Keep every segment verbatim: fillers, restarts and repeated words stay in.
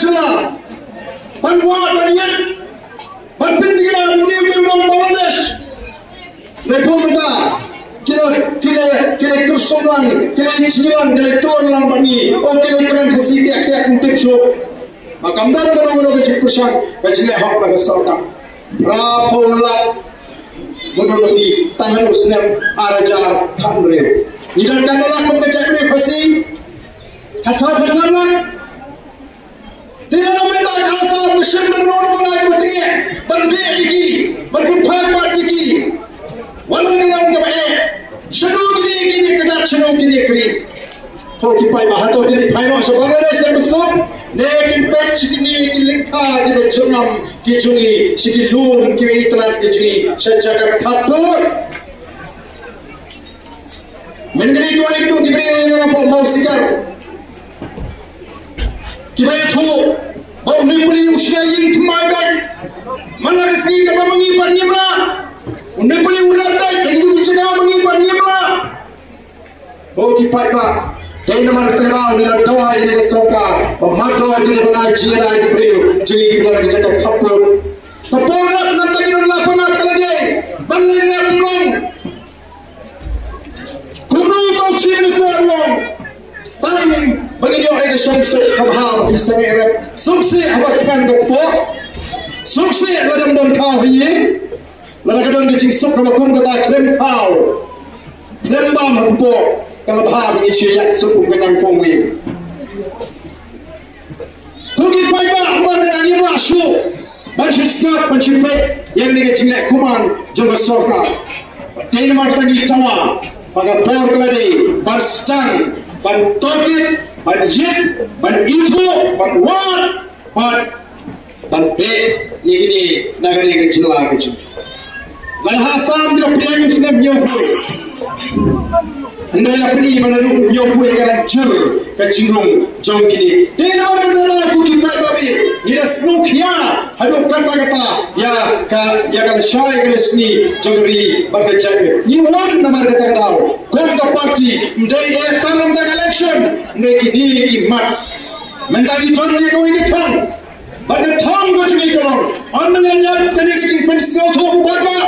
jylla ban wad ban ïeng ban pynthikna ïa une u nong Bangladesh. Naduh mynta ki la, ki la, ki la kyrshan lang, ki la ïeng lang, ki la kyrshan lang bad ngi. O ki la kren Khasi tiak tiak, ym tip shuh. Ma kam don kano kano ka jingpyrshang, ka jingleh hok na ka sorkar. Phra phew lak. Mano mano tang ha u snem ar hajar khathynriew. Ngi don katno lak bad ka jaitbynriew Khasi? Khatsaw, khatsaw lak. Te lada mynta ka Assam ka shim da kano kano ka lai kaba triang ban beh ïa ki, ban pynphai pat ïa ki. Wat la ka long kaba eh. Shano kine, kine ka dak, shano kine ka ri. Ko ki paidbah, hato kin phai noh sha Bangladesh da ka sop? Ne kin peit sha kine ki lyngkha kiba jyrngam ki jong ngi, sha ki lum kiba itynnad ki jong ngi, sha jaka khappud. Mynta kine ki wan ki duk ki briew ïa nga hapoh Mawsikar. Kiba ïathuh ba u Nepali u shna ïing thymmai beit. Man la ka sngi kaba ma ngi pat ngim lah. U Nepali u rep beit, ïa ki duk ki jaka ma ngi pat ngim lah. Ko ki paidbah, dei namar kata ka daw ngi la dawa ïa kane ka sorkar ba mad dor kine ban ai jingïada ïa ki briew jong ngi kiba la ki jaka khappud. Ka por rep nangta ki don la pyngat ka la dei ban leit rep, ym long. Kumno uto u Chief Minister u ong? Tang ba ngin ïoh ïa ka shongsuk kaba bha ba phi sangeh rep. Suk sih haba kmen ka kpoh. Suk sih lada ym don khaw ha ïing. Lada ka don ka jingsuk kaba kum kata, khlem khaw, khlem bam ha kpoh, ka la bha ba ngin shu ïaid suk kum ka ñiangkong win. Ko ki paidbah, kumne ngim lah shuh ban shu sngap, ban shu peit ïa kane ka jingleh kuman jong ka sorkar. Te namar kata ngi dawa ba ka por ka la dei ban sdang, ban tohkit, ban ïit, ban ithuh, ban wad, ban, ban beh ïa kine na kane ka jylla ka jong ngi. Lada ha Assam ki la pdiang u snem hynñiewphew. Hynrei la pyni ba naduh hynñiewphew ka la jur ka jingrung jong kine. Te namar kata ko ki paidbah, ngi da sngewkhia haduh katta katta ïa ka, ïa ka lashai ka lashisngi jong ka ri bad ka jaitbynriew. Ngi wan namar kata ka daw kum ka party, ym dei ïa tang kum ka election, hynrei kine ki mat. Mynta ngi don ïa kawei ka thong. Bad ka thong ka jong ngi ka long, ym ngi dep kane ka jingpynsngewthuh paidbah.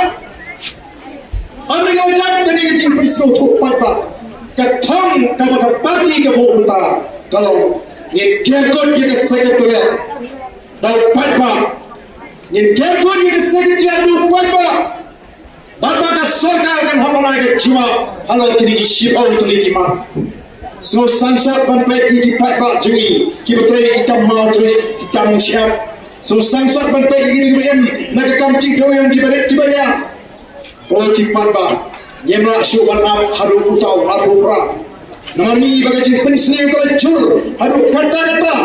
Ym ngi dep kane ka jingpynsngewthuh paidbah. Ka thong kaba ka party ka buh mynta ka long, ngin ker kut ïa ka Secretariat da u paidbah. Ngin ker kut ïa ka Secretariat da u paidbah. Bad ba ka sorkar kan hap ban ai ka jubab halor kine ki shiphew tylli ki mat. Sngewsangsot ban peit ïa ki paidbah jong ngi kiba trei ki kam maw, trei ki kam shyiap. Sngewsangsot ban peit ïa kine kiba im na ka kam jingdewiong, kiba rit kiba riang. Ko ki paidbah, ngim lah shuh ban ap haduh uta u arphew phra. Namar ngi ba ka jingpynsniew ka la jur haduh katta katta.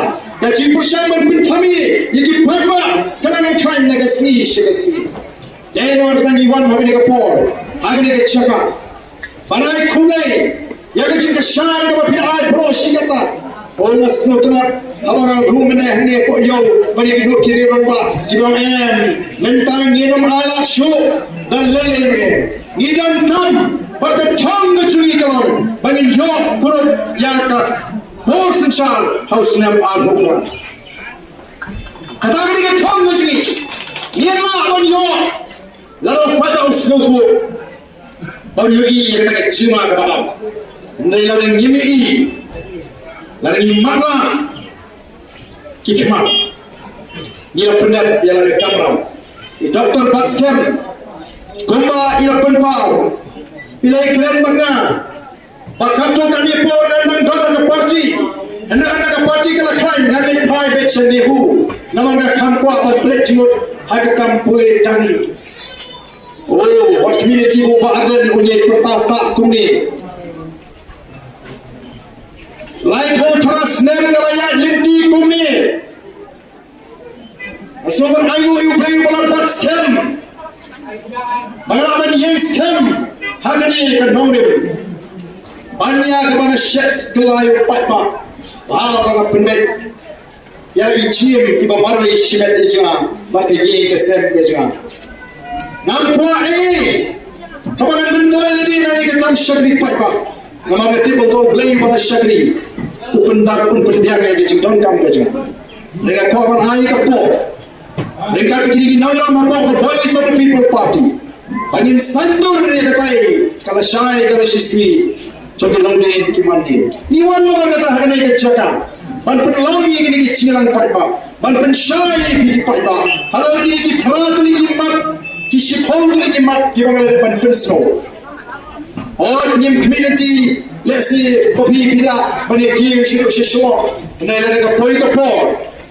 Ka jingpyrshang ban pynthame ïa ki paidbah ka la nang khlaiñ na ka sngi sha ka sngi. Dei namar kata ngi wan ha kane ka por, ha kane ka jaka, ban ai khublei ïa ka jingkyrshan kaba phi la ai baroh shi katta. Oi, nga sngewtynnat haba nga rung mynne hangne hapoh ïew bad ïa ki doh ki rangbah kiba ong em, mynta ngin ym ailad shuh da lei lei ruh. Ngi donkam bad ka thong ka jong ngi ka long ba ngin ïoh kurup ïa ka bor synshar ha u snem arphew phra. Kata ka dei ka thong ka jong ngi. Ngin lah ban ïoh Lada u paidbah u sngewthuh ba u ïohi ïa kata ka jingma kaba am. Hynrei lada ngim ïohi, lada ngim matlah ki khmat, ngi la pyndep ïa la ka kamram. I Doctor Batskhem kumba i la pynpaw, i la ïakren bad nga ba katto katne por ngan nang don ha ka party. Hynrei hynda ka party ka la khlaiñ ngan leit phai beit sha NEHU, namar nga kham kwah ban pynleit jingmut ha ka kam pule dang. O, hot community u Bah Ardent u ïai pyrta sah kumne. Laiphew phra snem nga la ïaid lynti kumne. Nga sngewbha ban ainguh ïa U Blei uba la bat skhem ba nga lah ban ïeng skhem ha kane ka nongrim ban ïa kaba nga shet kylla ïa u paidbah ba nga pynbeit ïa i jingim kiba marwei shimet ïa jong nga bad ka ïing ka sem ka jong nga. Ngam kwah ei ei haba ngan myntoi lade na kane ka kam shakri paidbah. Namar nga tip ba U Blei uba la shakri u pyndap un pynbiang ïa ka jingdonkam ka jong nga. Nga kwah ban ai ka por ryngkat bad kine ki nongïalam hapoh ka Voice of the People Party ba ngin saiñdur ïa katai ka lashai ka lashisngi jong ki longdien ki mandien. Ngi wan namar kata ha kane ka jaka ban pynlong ïa kine ki jingïalang paidbah, ban pynshai ïa ki paidbah halor kine ki phra tylli ki mat, ki shiphew tylli ki mat kiba nga la dep ban pynsngew. Hooid, ngim khmih lynti lehse ba phi phi lah ban ïa kiew sha sha shlok. Hynrei lada ka poi ka por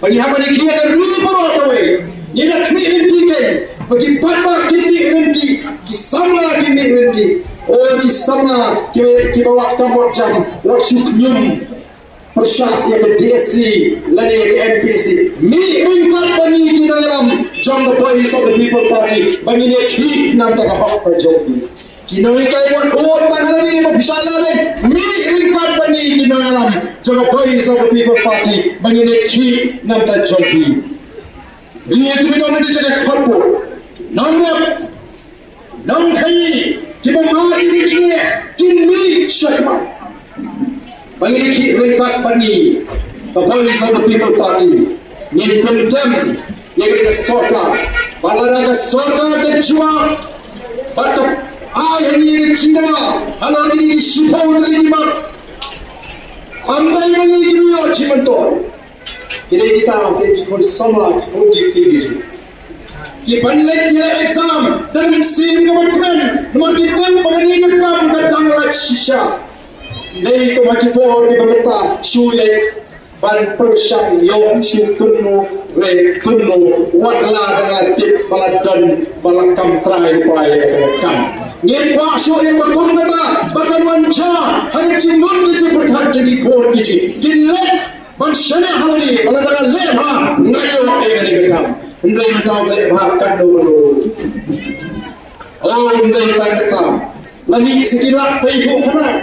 ba ngi hap ban ïa kiew ka ri baroh kawei, ngi la khmih lynti kein ba ki paidbah kin mih lynti, ki samla kin mih lynti. O ki samla ki kiba wad kam wad jam, wat shu khñium pyrshah ïa ka DSC lane ïa ka MPSC. Mih ryngkat bad ngi ki nongïalam jong ka Voice of the People Party ba ngin ïa khih na ka bynta ka hok ka jong phi. Ki nonghikai wat, wat tang ha lade ba phi shah lade. Mih ryngkat bad ngi ki nongïalam jong ka Voice of the People Party ba ngin ïa khih na ka bynta jong phi. Ïa ki ba don ha ki jaka kyrpang, nongrep, nongkhaii, kiba mad ïa ki jingeh, kin mih shakhmat. Ba ngin ïa khih ryngkat bad ngi ka Voice of the People Party. Ngin pyntem ïa ka sorkar, ba lada ka sorkar ka jubab bad ka ai ha ngi ka jingdawa halor kine ki shiphew tylli ki mat, ym dei ma ngi kiba ïoh jingmyntoi. Ki dei kita ki, ki khun samla, ki khun ki, ki, ki, ki ban leit ïa la exam da ka mynsiem kaba kmen, namar ki tip ba kane ka kam ka dang lait shisha. Dei kum ha ki por kiba mynta shu leit ban pyrshang ïoh shu kumno re kumno, wat la dang la tip ba la don ba la kam trai ba ïa ka kam. Ngim kwah shuh ïa ka kum kata ba kan wan jia ha ka jingmut ka jingpyrkhat jong ki khun ki jong ngi. Kin leit ban shaniah ha lade, ba lada nga leh bha nga ïoh ïa kane ka kam. Hynrei mynta nga leh bha katno katno. O, ym dei tang kata, la mih sa ki lak pei phew khyndai.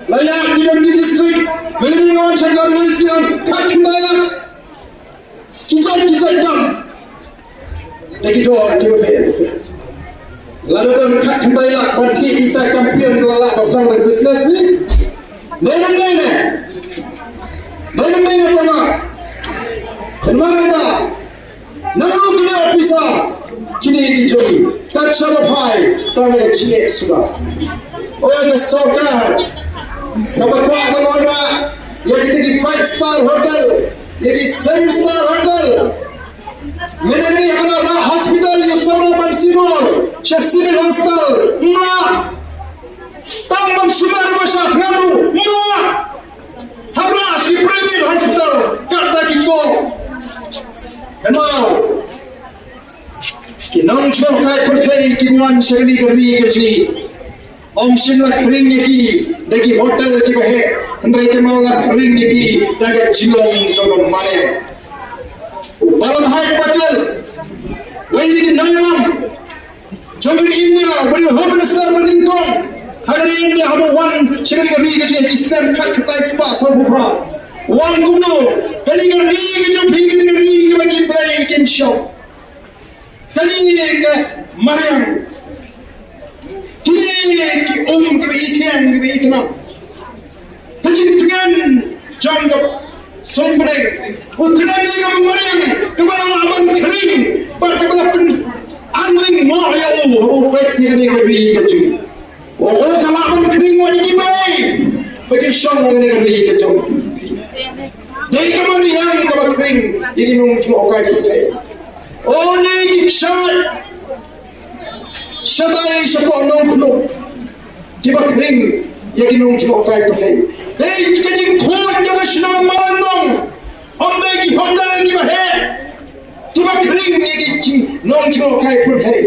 La ïaid ki don ki district, mynta nga wan sha Garo Hills ki don khatkhyndai lak. Ki jait ki jait dang da ki dor kiba pher. Lada don khatkhyndai lak ban thied ïa kita ki kampion ba la lah ban sdang da ka business ne. Dei ne ym dei ne? Dei ne ym dei ne, pynban? Pynban kita. Nangno ki leh pisa? Kine ki jong ngi. Kat shaba phai tang ïa ka jingeh suda. O ka sorkar kaba kwah ban wanrah ïa kita ki five star hotel, ïa ki seven star hotel. Mynne mynne haba la rah hospital ïa u samla Mansibur sha Civil Hospital, mla. Tang ban sumar ba sha thngan ruh, mla. Haba la rah sha ki private hospital, kata ki kong. Kynmaw, ki nongjuh kai pyrthei ki wan sha kane ka ri ka jong ngi. Ym shym la khring ïa ki da ki hotel kiba heh, hynrei kynmaw la khring ïa ki da ka jinglong jong ka mariang. U Vallabhbhai Patel, uwei na ki nongïalam jong ka ri India, uba dei u Home Minister ba nyngkong ha ka ri India, haba u wan sha kane ka ri ka jong ngi ha ki snem khatkhyndai spah sawphew phra, u wan kumno, kane ka ri ka jong phi, kane ka ri kaba ki blei kin shong. Kane ka mariang, kine ki um kiba ithiang kiba ithnam, ka jingtngen jong ka sngewbha, u kren ïa ka mariang kaba la lah ban khring bad kaba la pynangling noh ïa u. ïa kane ka ri ka jong ngi. O, o, ka lah ban khring wat ïa ki Blei ba kin shong ha kane ka ri ka jong ngi. Dei ka mariang kaba khring ïa ki nongjngohkai pyrthei. O, ne ki kshaid shatai shapoh nongkhnum kiba khring ïa ki nongjngohkai pyrthei. Dei ka jingkhuid jong ka shnong Mawlynnong, ym dei ki hotel kiba heh kiba khring ïa ki jing- nongjngohkai pyrthei.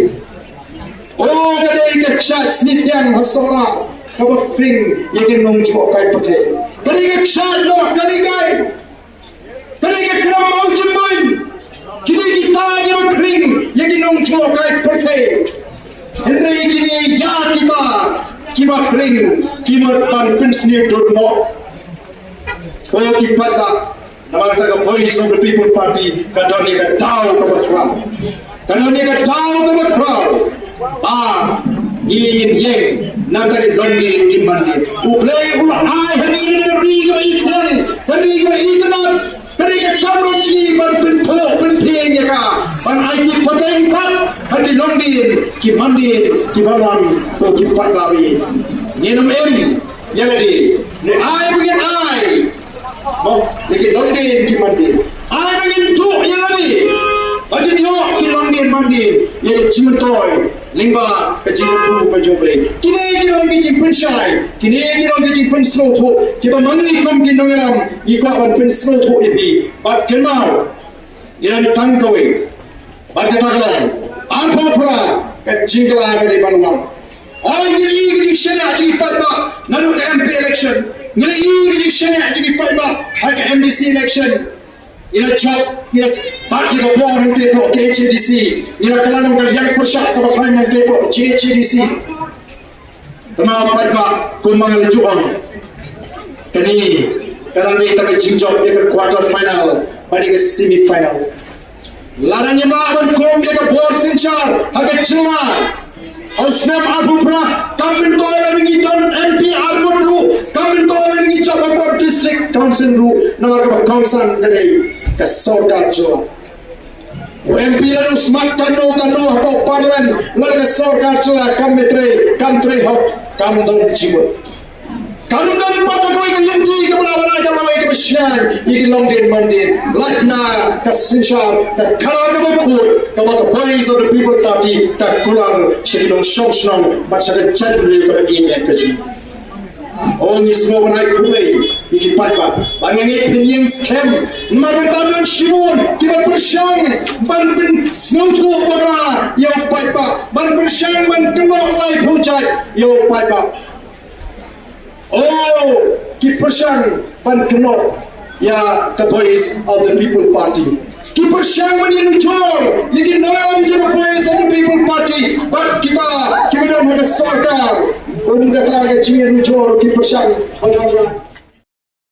O, ka dei ka kshaid Snithiang ha Sohra kaba khring ïa ki nongjngohkai pyrthei. Ka dei ka kshaid Noh Karikai. Ka dei ka klam Mawjymbein. Kine kita kiba khring ïa ki nongjngohkai pyrthei. Hynrei kine ïa kita kiba khring ki mut ban pynsniew dud noh. Ko ki paidbah, namar kata ka Voice of the People Party ka don ïa ka daw kaba khraw. Ka don ïa ka daw kaba khraw ba ngin ïeng na ka ri longdien ki mandien. U Blei u la ai ha ngi ka ri kaba ïeit, ka ri kaba itynnad, ka ri ka kamram jong ngi ban pynthoh pynphieng ïa ka, ban ai ki pateng pat ha ki longdien ki mandien kiba wan, ko ki paidbah. Ngin ym im ïa lade. Ne ai ba ngin ai, mo, ïa ki longdien ki mandien. Ai ba ngin duh ïa lade ba kin ïoh ki longdien mandien ïa ki jingmyntoi lyngba ka jingkyrkhu ka jong U Blei. Kine ki long ki jingpynshai, kine ki long ki jingpynsngewthuh kiba ma ngi kum ki nongïalam ngi kwah ban pynsngewthuh ïa phi. Bad kynmaw, ngi don tang kawei. Bad kata ka long, arphew phra ka jingkylla ka dei ban wan. Hooid, ngi la ïohi ka jingshaniah jong ki paidbah naduh ka M P election. Ngi la ïohi ka jingshaniah jong ki paidbah ha ka M D C election. Ngi la jop, ngi la start ïa ka bor hangtei hapoh K H A D C. Ngi la kylla ïa ka liang pyrshah kaba khlaiñ hangtei hapoh G H A D C. Te ma paidbah, kumba nga la ju ong, kane ka dang dei tang ka jingjop ïa ka quarter final bad ïa ka semi final. Lada ngim lah ban kum ïa ka bor synshar ha ka jylla ha u snem arphew phra, kam myntoi lada ngi don M P ar ngut ruh, kam myntoi lada ngi jop ha ka bor district council ruh, namar kaba kongsan ka dei ka sorkar jylla. U M P lada u smat kano kano hapoh Parliament, lada ka sorkar jylla kam trei, kam trei hok, kam don jingmut. Kam don pat kawei ka lynti kaba lah ban ai ka lawei kaba shai ïa ki longdien mandien, lait na ka synshar, ka khadar kaba khuid kaba ka Voice of the People Party ka kular sha ki nongshong shnong bad sha ka jaitbynriew kaba ïeit ka jong ngi. O, ngi sngew ban ai khublei ïa ki paidbah. Bad nga ngeit phin ïeng skhem namar mynta don shibun kiba pyrshang ban pynsngewthuh bakla ïa u paidbah, ban pyrshang ban kynnoh laiphew jait ïa u paidbah. O, ki pyrshang ban kynnoh ïa ka Voice of the People Party. Ki pyrshang ban ïanujor ïa ki nongïalam jong ka Voice of the People Party bad kita kiba don ha ka sorkar. Kum kata ka jingïanujor ki pyrshang ban